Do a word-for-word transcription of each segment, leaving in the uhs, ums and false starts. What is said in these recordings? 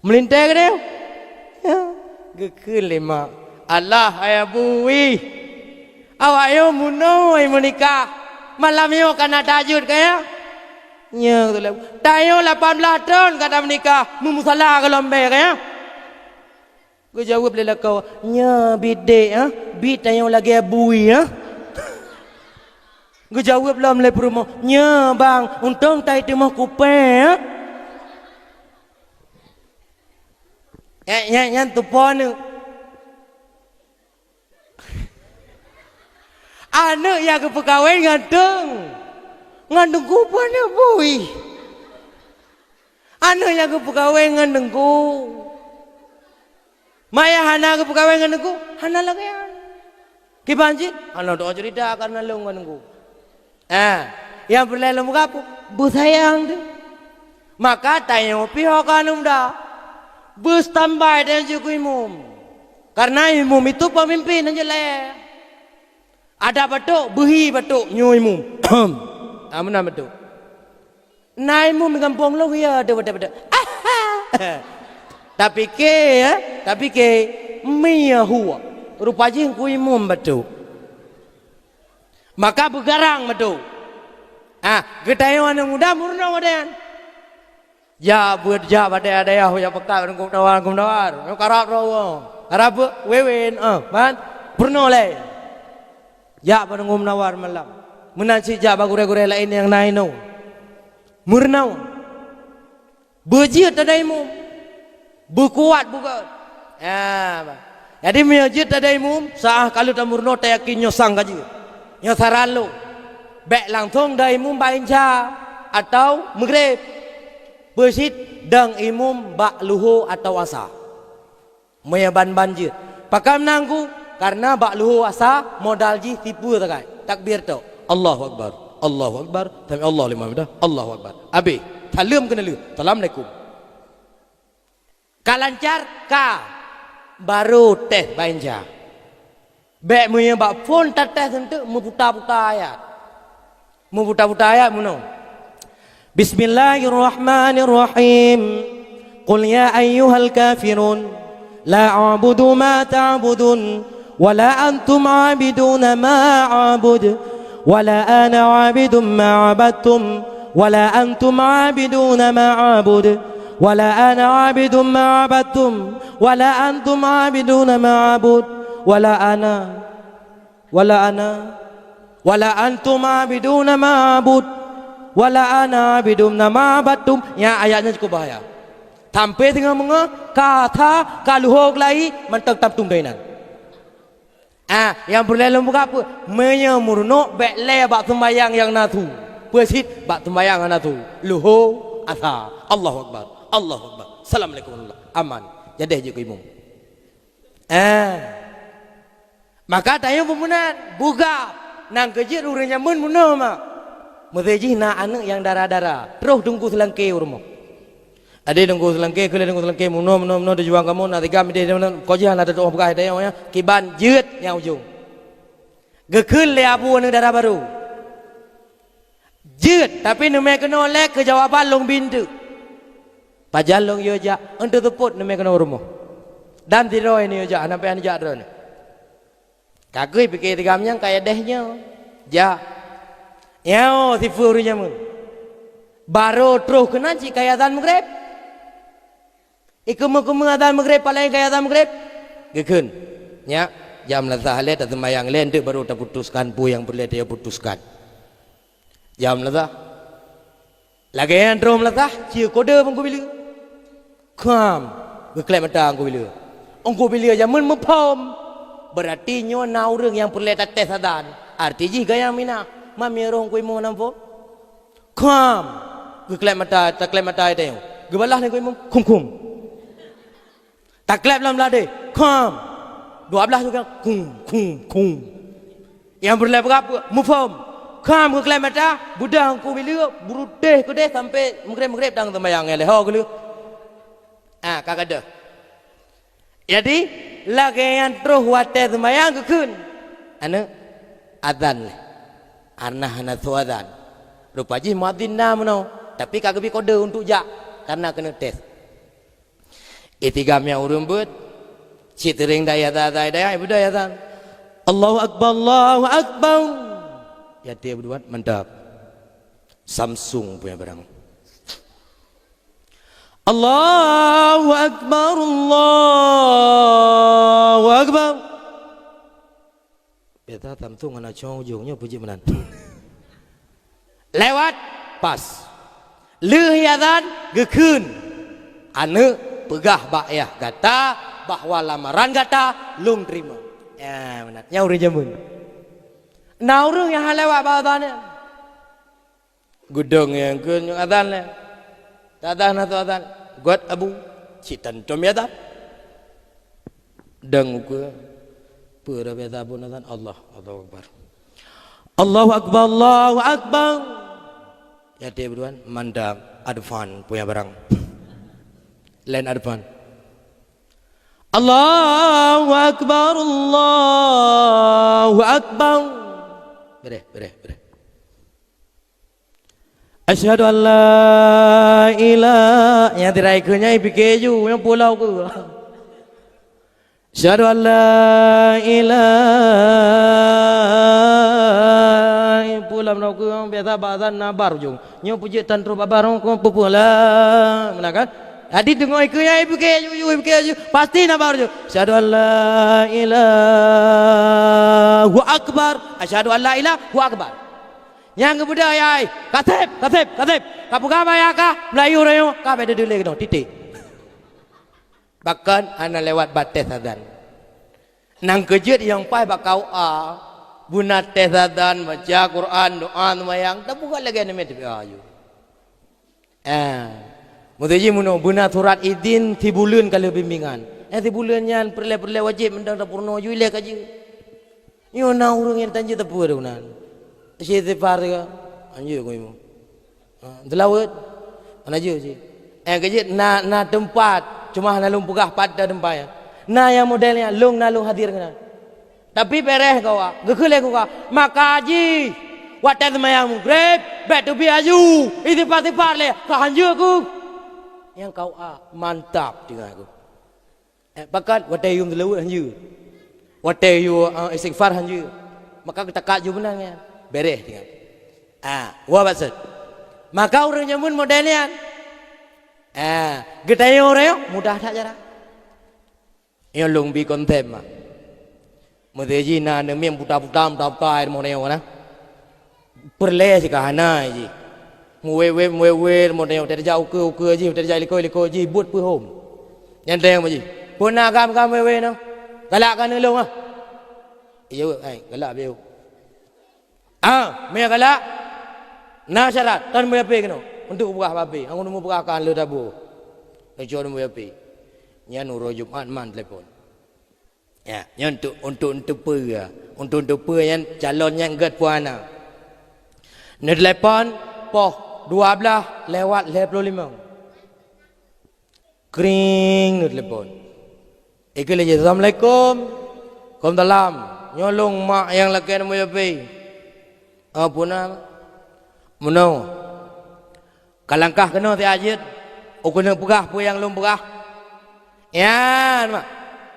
Meulintèe keudéh? Ya. Geukheun lé mak, "Allah, hai Abu, wih. Awak nyoe bunoe meunikah. Malam nyoe ka na tahajud ka, ya?" "Nyo," geutulak. "Tanyoe lapan blaih thon ka tameunikah, meumusala goh lom bèe ka, ya?" Geujaweueb lé lakoe, "Nyo, biet dék, ha? Biet tanyoe lagèe bui, ha?" Geujaweueb lom lé peurumoh, "Nyo, bang, untông tai timoh kupée, ha?" Nyan, nyan, nyan teupeue aneuk. Aneuk nyang geupeukawen ngon teung, ngon teungku peue aneuk bui. Aneuk nyang geupeukawen ngon teungku. Maya hana geupeukawen ngon teungku, hana lagèe nyan. Kiban cit, hana teuceurita kareuna lôn ngon teungku. Ah, nyang peureulèe lôn peugah peue? Beusayang teuh. Maka tanyoe pih ho ka aneuk muda, beustandbai tanyoe jeuet keu imum. Kareuna imum itu pemimpin nyang jeulaih. Adak batuk, beuhi batuk, nyoe imum. Ah, meunan batuk. Na imum di gampông lôn, ya, ada batuk-batuk. Tapike, ya, tapike, mie huwa. Rupa jih ku imum batuk. Maka beugarang batuk. Ah, geutanyoe aneuk muda meurunoe watèe nyan. Jak beuet, jak bak dayah-dayah, jak peugah bak Teungku Meunawan, Teungku Meunawan. Nyoe karab droe. Karab beuet, wewen, ah, ban. Peurunoe lé. Jak bak Teungku Meunawan malam. Meunan cit jak bak gurèe-gurèe laén nyang na inoe. Meurunoe. Beujeuet tada imum. Beukuat bugeut. Ya, bah. Jadi, meunyoe jeuet tada imum, sa'ah ka lheueh tameurunoe tayakin nyoe sang ka jeuet. Nyoe saran lôn. Bèk langsong da imum bak insya atau meugréb. Peusit dong imum bak luho atau asa. Meunyoe ban-ban jeuet. Pakon meunan ku? Kareuna bak luho asa modal jih sipeue sagai. Takbir tok. Allahu Akbar. Allahu Akbar. Sami Allah liman hamidah. Allahu Akbar. Abéh. Saleuem keuneulheueh. Assalamualaikum. Ka lancar? Ka. Barô teuh bak insya. Bèk meunyoe bak phôn tateuh seunteuk meuputa-puta ayat. Meuputa-puta ayat meunoe. Bismillahirrahmanirrahim. Qul ya ayyuhal kafirun. La a'budu ma ta'budun. Wa la antum 'abiduna ma a'bud. Wa la ana 'abidun ma 'abadtum. Wa la antum 'abiduna ma a'bud. Wa la ana 'abidun ma 'abadtum. Wa la antum 'abiduna ma a'bud. Wa la ana Wala ana, wala antum abiduna ma abud, wala ana abiduna ma abattum. Nyan ayat nyan cukup bahaya. Sampai singoh meungoh, ka asa, ka luho keulayi, mantong tam tum keunan. Ah, nyang peureulèe lôn peugah peue? Meunyoe meurunoe, bèk lé bak seumayang nyang na su. Peue cit bak seumayang nyang na su. Luho, asa. Allahu Akbar. Allahu Akbar. Assalamualaikum warahmatullahi. Aman. Jadeh jeuet keu imum. Ah. Maka tanyoe peue meunan, bugab. Nyang keujeuet ureueng jameun meunoe mak. Meusé jih na aneuk nyang dara-dara, troh Teungku Seulangké u rumoh. Adak Teungku Seulangké, keu lheueh Teungku Seulangké meunoe, meunoe, meunoe tujuan kamoe, na tiga mideh, meunoe, ko jih hana tatu'oh peugah, tanyoe nyan, kiban jeuet nyang ujong. Geukheun lé abu aneuk dara barô. Jeuet, tapi neumè keunoe lé keu jawaban lôn bi eunteuk. Pajan lôn yue jak, eunteuk seupôt neumè keunoe u rumoh. Dan sidroe neuyue jak, hana payah neujak droeneuh. Ka keuh pike tigam nyan kayèe deh nyoe. Jak. Nyoe sipeue ureueng jameun. Barô troh keunan cit kayèe azan meugréb. Ikeumeue-keumeue azan meugréb, paléng kayèe azan meugréb. Geukheun. Nyak, jam lasah lé, taseumayang lé, eunteuk barô taputuskan peue nyang peureulèe taputuskan. Jam lasah. Lagèe nyan troh meulasah, cie kode Teungku Bileu. Kham, geuklep mata Teungku Bileu. Teungku Bileu jameun muphom. Beurati nyoe na ureueng nyang peureulèe tates azan. Arti jih gaya minah. Mami roh Teungku Imum na muphom. Kham, geuklep mata, taklep mata tanyoe. Geubalah lé Teungku Imum, khum-khum. Taklep lam ladeh, kham. Dua blaih juga, khum, khum, khum. Nyang peureulèe peugah peue? Muphom. Kham geuklep mata, beudôh Teungku Bileu, beurutéh keudeh sampai meugréb-meugréb dan seumayang nyang lhèe ho geulheueh. Ah, ka gadôh. Jadi, lagèe nyan troh watèe seumayang geukheun. Aneuk, azan lé. Arnah hana su azan. Rupa jih muadzin na meunoe, tapi ka geubi kode untuk jak, karena keuneuk tes. Itigam nyang ureuëng beuet, cit teuring daya-daya, daya ibu daya tan. Allahu Akbar, Allahu Akbar. Ya, dia berdua, mantap. Samsung punya barang. Allahu Akbar, Allahu Akbar. Beta Samsung hana cong ujong nyoe puji meunan. Lewat, pas. Lheueh azan, geukheun. Aneuëk, peugah bak ayah gata bahwa lamaran gata lôn teurimong. Ya, meunan. Nyan ureuëng jameun. Na ureuëng nyang hana lewat bak azan nyan. Geudong nyang keu nyang azan lé. Tazan atau azan. Got abu. Cit tantom ya azan. Dong ukeue. Peue dah biasa pun azan. Allah. Allahu Akbar. Allahu Akbar. Allahu Akbar. Ya, dia berdua. Mantap. Advan punya barang. Lain Advan. Allahu Akbar. Allahu Akbar. Bereh, bereh, bereh. Asyhadu an la ilaha, nyang tirai keu nyang pike ju, nyang pulau keu. Asyhadu an la ilaha, pulau meunan keu, biasa bak azan na bar ujong. Nyoe peujeuet tan troh bak bar, keu peue-peue lah, meunan kan? Jadi deungoe keu nyang pike ju, pike ju, pasti na bar ujong. Asyhadu an la ilaha akbar. Asyhadu an la ilaha akbar. Nyang geubeudôh ayah, "Kaseb, kaseb, kaseb! Kapeugah bak ayah kah, Meulayu rayeuk, ka bèk deudeuk lé keunoe, titik." Bahkan hana lewat bak tes azan. Nyang keujeuet nyang paih bak K U A, beuna tes azan, baca Quran, doa, seumayang, tapeugah lagèe nyan meuteumèe aju. Ah. Meuteujih meunoe, beuna surat idin sibuleuen ka lheueh bimbingan. Eh, sibuleuen nyan peureulèe-peureulèe wajéb mantong tapeurunoe ju ilèe ka jeuet. Nyoe na ureueng nyang tanjeuet teupeu deuh nan. Istighfar teuka. Anjeuet keu imeum. Ha, seulaweuet. Hana jeuet cit. Eh, ka jeuet na, na teumpat. Cuma hana lôn peugah pat teumpat nyan. Na nyang model nyan, lôn na lôn hadir keunan. Tapi beureh keu awak. Geukheun lé keu awak. Maka jih. Watèe seumayang Maghrib, bèk teubiet aju. Istighfar-istighfar lé. Ka hanjeuet keuh. Nyang keu awak mantap teungoh keuh. Eh, pakat watèe yum seulaweuet hanjeuet. Watèe yum, eh, istighfar hanjeuet. Maka geutakat ju meunan nyan. Beureh teungoh. Ah, wa maksud. Maka ureueng jameun model nyan. Ah, geutanyong ureueng nyoe mudah that cara. Nyoe lôn bi konsep mah. Meusé jih na aneuk miet puta-puta, puta-puta rumoh tanyoe na. Peureulèe sika hana jih. Meuwé-wé, meuwé-wé rumoh tanyoe, teurijak ukeue-ukeue jih, teurijak likot-likot jih, buet peuhom. Nyan teuh jih. Peue na gam-gam wé-wé nyoe? Galak keu aneuk lôn ah. Iya, hai, galak beu. Ah, meunyo galak, na syarat, tan meuape keunoe. Untuk peugah bak ape, hana meupeugah kan lé tabu. Neucok meuape. Nyan uroe Jumat man telepon. Ya, nyan untuk, untuk, untuk peue, ya. Untuk, untuk peue nyan calon nyan gèt puana. Neutelepon poh dua belas lewat lhèe ploh limong. Kring, neutelepon. Ikeu lé jih, "Assalamualaikum." "Waalaikumsalam. Nyoe lôn mak nyang lakèe neumeuape." "Oh, peue na?" "Meunoe. Ka langkah keunoe siat jeuet. Ukeue neupeugah peue nyang lôn peugah." Nyan, mak.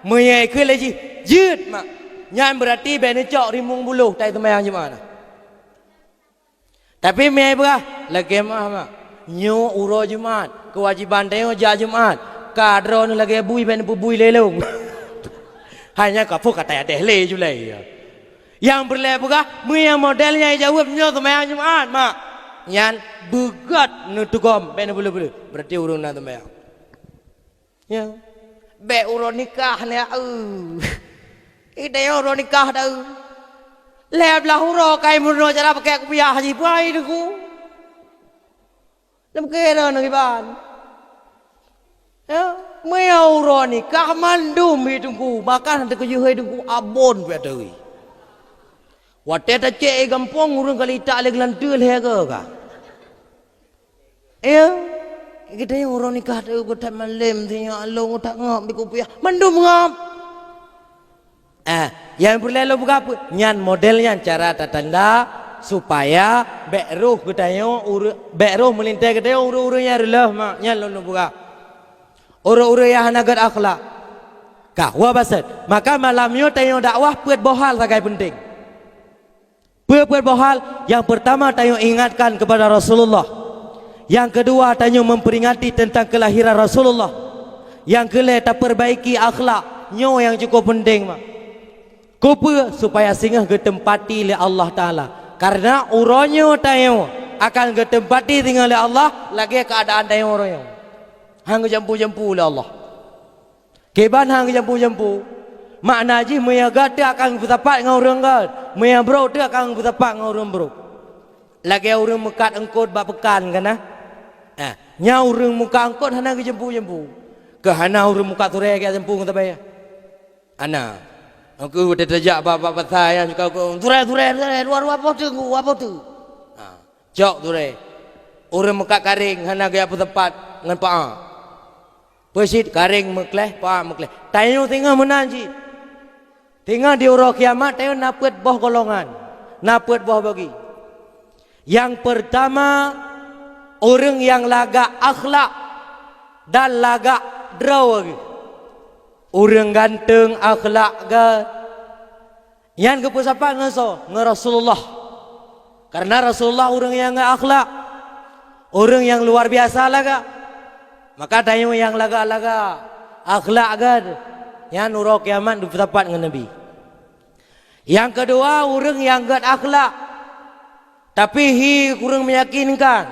Meunyo ikeu lé jih, "Jeuet, mak." Nyan beurati bèk neucok rimueng buloh tai seumayang Jumat na. Tapi meunyo peugah, "Lakèe meu'ah, mak. Nyoe uroe Jumat, keuwajéban tanyoe jak Jumat. Ka droeneuh lagèe bui bèk neupeubui lé lôn." Hai nyan ka phoh ka tayah deh lé julai. Nyang peureulèe peugah, meunyo model nyan jaweueb, "Nyoe seumayang Jumat, mak." Nyan beugèt neutugom bèk neupeuleueh-peuleueh. Beurati ureueng na seumayang. Ya. Bèk uroe nikah nyan, eu. Ideh uroe nikah dah, eu. Lhèe blaih uroe kai meurunoe cara pakèk kupiah jih, peue hai Teungku. Lom kira nang iban. Ya, meunyo uroe nikah mandum hi Teungku, bahkan teukeujeuh hi Teungku abon pih ateueh. Watèe tacèk i gampông ureueng kali tak lé geulanteue lhèe keu ka. Ya, geutanyoe uroe nikah teuh geutat malém, sinyoe along geutat ngop di kupiah, mandum ngop. Eh, nyang peureulèe lôn peugah peue? Nyan model nyan cara tatanda supaya bèk roh geutanyoe ureu-, bèk roh meulintèe geutanyoe ureueng-ureueng nyang reuloh mak, nyan lôn, lôn peugah. Ureuëng-ureuëng nyang hana gét akhlak. Ka, wa baset. Maka malam nyoe tanyoe dakwah peuet boh hal sagai peunteng. Peuet-peuet boh hal, nyang peurtama tanyoe ingatkan keupada Rasulullah. Nyang keudua tanyoe memperingati teuntang keulahiran Rasulullah. Nyang keulhèe tapeurbaiki akhlak, nyoe nyang cukôp peunteng mak. Keupeue? Supaya singoh geuteumpati lé Allah Taala. Kareuna uroe nyoe tanyoe akan geuteumpati singoh lé Allah lagée keuadaan tanyoe uroe nyoe. Han geujampu-jampu lé Allah. Kiban han geujampu-jampu, makna jih meunyoe gét teuh akan beusifat ngon ureuëng gét, meunyoe brok teuh akan beusifat ngon ureuëng brok. Lagée ureuëng meukat eungkot bak peukan kan na? Eh, nyan ureuëng meukat eungkot hana geujampu-jampu. Keu hana ureuëng meukat surée geujampu ngon tabée. Hana. Engkeu watée tajak bak, bak pasai nyan, surée, surée, surée, dua, dua poh teungku, dua poh teungku. Ha, cok surée. Ureuëng meukat karéng hana geujak beusifat ngon paa. Peucit karéng meukleh, paa meukleh. Tanyoe singoh meunan cit. Singoh di uroe kiamat tanyoe na peuet boh golongan, na peuet boh bagi. Nyang peurtama, ureuëng nyang lagak akhlak dan lagak droe geuh. Ureuëng ganteueng akhlak gét, nyan geupeusapat ngon soe? Ngon Rasulullah. Kareuna Rasulullah ureuëng nyang gét akhlak, ureuëng nyang luar biasa lagak. Maka tanyoe nyang lagak-lagak akhlak gét, nyan uroe kiamat geupeusapat ngon Nabi. Nyang keudua, ureuëng nyang gét akhlak, tapi hi kureueng meuyakinkan.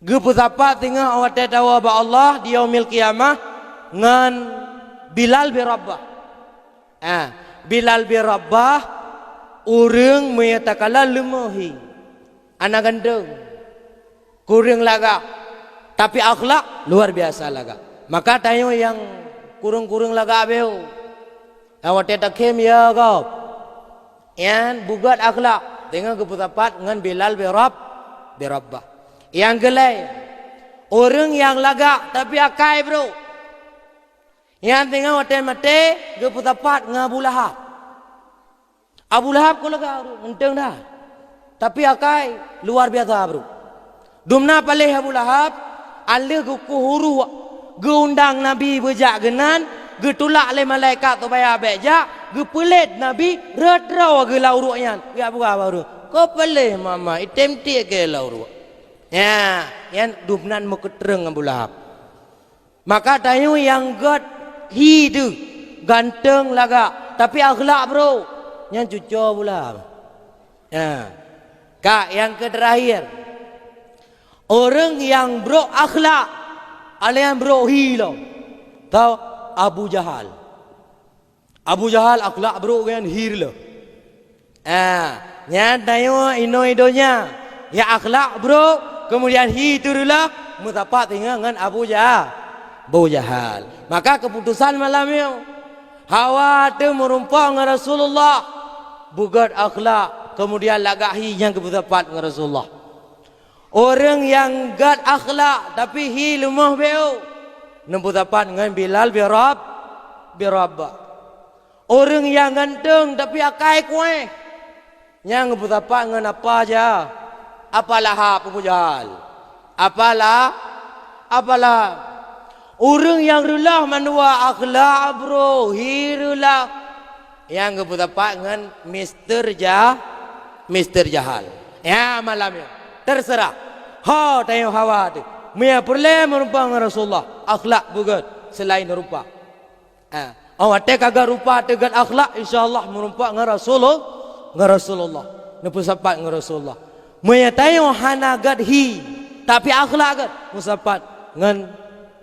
Geupeusapat singoh watée tawoe bak Allah di Yaumil Qiyamah ngon Bilal bin Rabah. Ah, Bilal bin Rabah ureuëng meunyoe takalon leumoh hi, hana ganteueng, kureueng lagak, tapi akhlak luar biasa lagak. Maka tanyoe nyang kureueng-kureueng lagak beu, nyang watée takhém ya gob. Nyan beugét akhlak, singoh geupeusapat ngon Bilal bin Rab-, bin Rabah. Nyang keulhèe, ureuëng nyang lagak tapi akai brok. Nyan singoh watée maté geupeusapat ngon Abu Lahab. Abu Lahab kon lagak ureuëng, ganteueng that, tapi akai luar biasa brok. Dumna paléh Abu Lahab, 'an lheueh geukueh uruek, geuundang Nabi beujak keunan, geutulak lé malaikat supaya bék jak, geupeulét Nabi rot droe geuh lam uruek nyan. Geujak peugah bak ureuëng, "Ka paléh mama, item tiek keu lam uruek." Nyan, nyan dumnan meukeutreung Abu Lahab. Maka tanyoe nyang gét hi deuh, ganteueng lagak, tapi akhlak brok, nyan cucoe Abu Lahab. Nyan. Ka, nyang keu terakhir, ureuëng nyang brok akhlak, alèh nyan brok hi lom, tau Abu Jahal. Abu Jahal akhlak brok ngon hi reuloh. Ah, nyan tanyoe inoe donya, nyang akhlak brok, keumudian hi teuh reuloh, meusapat singoh ngon Abu Jah-, Abu Jahal. Maka keuputosan malam nyoe, hawa teuh meurumpok ngon Rasulullah, beugét akhlak, keumudian lagak hi nyang geupeusapat ngon Rasulullah. Ureuëng nyang gét akhlak tapi hi leumoh beu, neupeusapat ngon Bilal bin Rab-, bin Rabah. Ureuëng nyang ganteueng tapi akai kuéh, nyang geupeusapat ngon Apa Jah-, Apa Lahab, Abu Jahal. Apa La-, Apa Lahab. Ureuëng nyang reuloh mandua akhlak brok, hi reuloh, nyang geupeusapat ngon Mister Jah-, Mister Jahal. Ya, malam nyoe. Terserah. Ho tanyoe hawa teuh. Meunyoe peureulée meurumpok ngon Rasulullah, akhlak beugét seulaén rupa. Ha. Oh, watée ka gét rupa teuh gét akhlak, insya Allah meurumpok ngon Rasulul-, ngon Rasulullah. Neupeusapat ngon Rasulullah. Meunyoe tanyoe hana gét hi, tapi akhlak gét, meusapat ngon,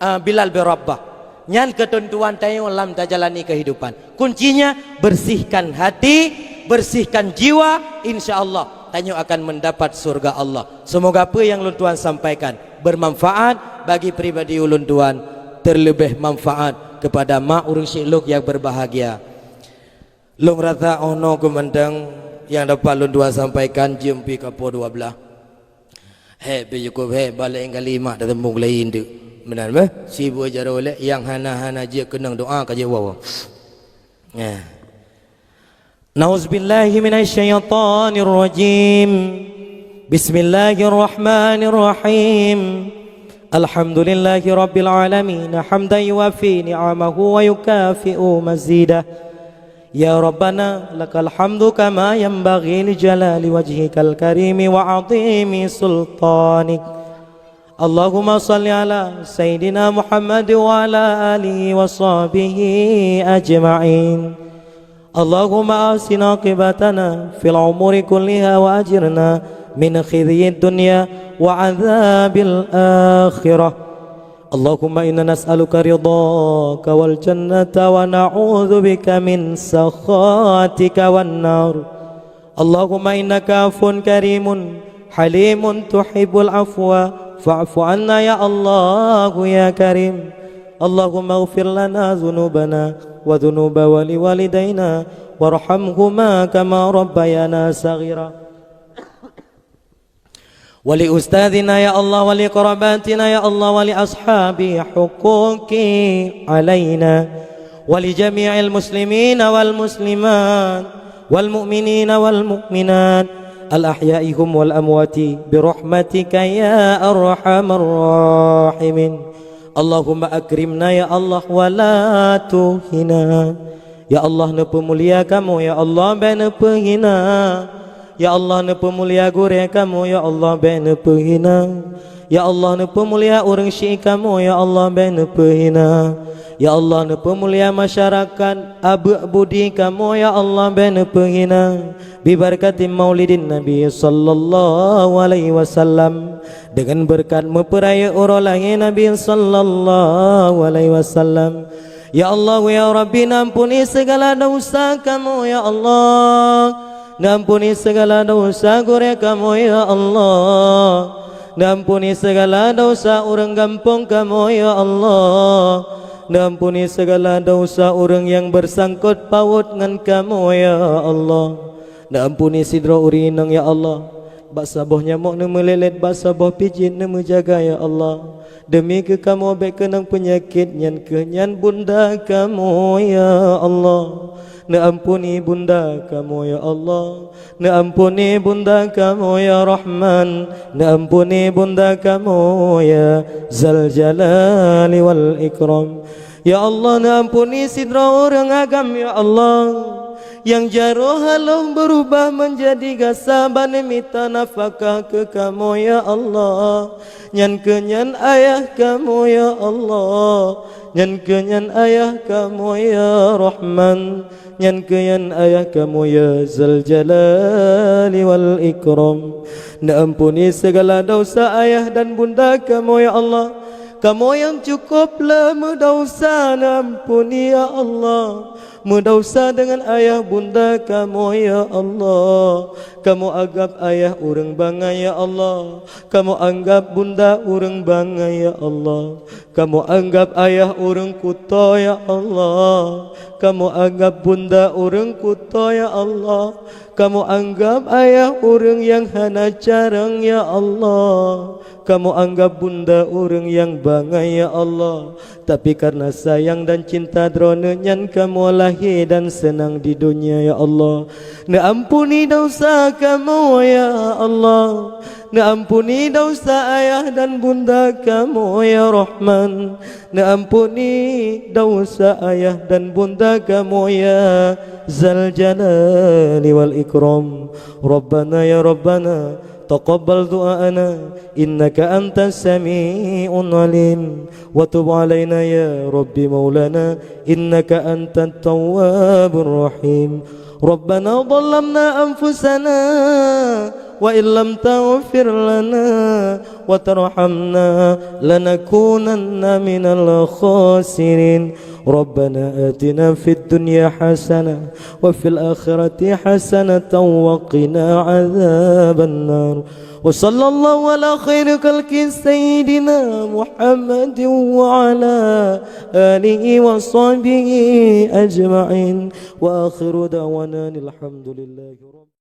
eh, Bilal bin Rabah. Nyan keuteuntuan tanyoe lam tajalani keuhidupan. Kuncinya, bersihkan hati, bersihkan jiwa, insya Allah tanyoe akan mendapat surga Allah. Semoga apa yang lôn tuan sampaikan bermanfaat bagi pribadi ulôn tuan, terlebih manfaat kepada mak ureuëng syik lôn yang berbahagia. Lôn rasa 'oh noe keuh mantong nyang dapat lôn tuan sampaikan, jeuem pih ka poh dua blaih. Hék pih cukup hék, bak laén kali mak tateumeung laén teuk. Meunan beh, sibuk jaroe lé nyang hana-hana jeuet keunong doa ka jeuet woe. Nah. Nauzubillahi minasyaitonirrajim. Bismillahirrahmanirrahim. الحمد لله رب العالمين، حمدا يوافي نعمه ويكافئ مزيده. يا ربنا، لك الحمد كما ينبغي لجلال وجهك الكريم وعظيم سلطانك. اللهم صل على سيدنا محمد وعلى آله وصحبه أجمعين. اللهم أحسن عاقبتنا في الأمور كلها وأجرنا من خزي الدنيا وعذاب الآخرة. اللهم إنا نسألك رضاك والجنة ونعوذ بك من سخطك والنار. اللهم إنك عفو كريم حليم تحب العفو فاعف عنا يا الله يا كريم. اللهم اغفر لنا ذنوبنا وذنوب والدينا وارحمهما كما ربيانا صغيرا. ولأستاذنا يا الله، ولقراباتنا يا الله، ولأصحاب حقوق علينا، ولجميع المسلمين والمسلمات، والمؤمنين والمؤمنات، الأحياء هم والأموات، برحمتك يا أرحم الراحمين. اللهم أكرمنا يا الله ولا تهنا. Ya Allah, neupeumulia kamoe, ya Allah, bék neupeuhina. Ya Allah, neupeumulia gurée kamoe, ya Allah, bék neupeuhina. Ya Allah, neupeumulia ureuëng syiek kamoe, ya Allah, bék neupeuhina. Ya Allah, neupeumulia masyarakat, abeuk budi kamoe, ya Allah, bék neupeuhina. Bibarakatil Maulidin Nabi sallallahu alaihi wasallam, dengan beureukat meupeurayeuk uroe lahé Nabi sallallahu alaihi wasallam. Ya Allah, ya Rabbi, neuampuni sigala desya kamoe, ya Allah. Neuampuni sigala desya gurée kamoe, ya Allah. Neuampuni sigala desya ureuëng gampông kamoe, ya Allah. Neuampuni sigala desya ureuëng nyang beusangkot pawot ngon kamoe, ya Allah. Neuampuni sidroe ureuëng inong, ya Allah. Bak saboh nyamok neumeulélét, bak saboh pijiet neumeujaga, ya Allah. Deumi keu kamoe bék keunong peunyakét, nyan kheueh nyan bunda kamoe, ya Allah. Neuampuni bunda kamoe, ya Allah. Neuampuni bunda kamoe, ya Rahman. Neuampuni bunda kamoe, ya Zal Jalali wal Ikram. Ya Allah, neuampuni sidroe ureuëng agam, ya Allah, nyang jaroe haloh beurubah meunjadi gasa bak neumita nafakah keu kamoe, ya Allah. Nyan kheueh nyan ayah kamoe, ya Allah. Nyan kheueh nyan ayah kamoe, ya Rahman. Nyan kheueh nyan ayah kamoe, ya Zal Jalali wal Ikram. Neuampuni sigala desya ayah dan bunda kamoe, ya Allah. Kamoe nyang cukôp le meudesya, neuampuni, ya Allah. Meudesya deungon ayah bunda kamoe, ya Allah. Kamoe anggab ayah ureuëng bangai, ya Allah. Kamoe anggab bunda ureuëng bangai, ya Allah. Kamoe anggab ayah ureuëng kutoe, ya Allah. Kamoe anggab bunda ureuëng kutoe, ya Allah. Kamoe anggab ayah ureuëng nyang hana carông, ya Allah. Kamoe anggab bunda ureuëng nyang bangai, ya Allah. Tapi kareuna sayang dan cinta Droeneueh nyan kamoe lahé dan seunang di donya, ya Allah. Neuampuni desya kamoe, ya Allah. Neuampuni desya ayah dan bunda kamoe, ya Rahman. Neuampuni desya ayah dan bunda kamoe, ya Zal Jalali wal Ikram. Rabbana ya Rabbana, taqabbal du'aana, innaka antas sami'un alim, wa tub alaina ya Rabbi maulana, innaka antat tawwabur rahim. Rabbana zalamna anfusana, wa illam taghfir lana wa tarhamna, lanakunanna minal khasirin. Rabbana atina fid dunya hasanah, wa fil akhirati hasanatan wa qina adzaban nar. Wa sallallahu ala khairi khalqi sayyidina Muhammadin wa ala alihi wa sahbihi ajma'in. Wa akhiru da'wana alhamdulillahi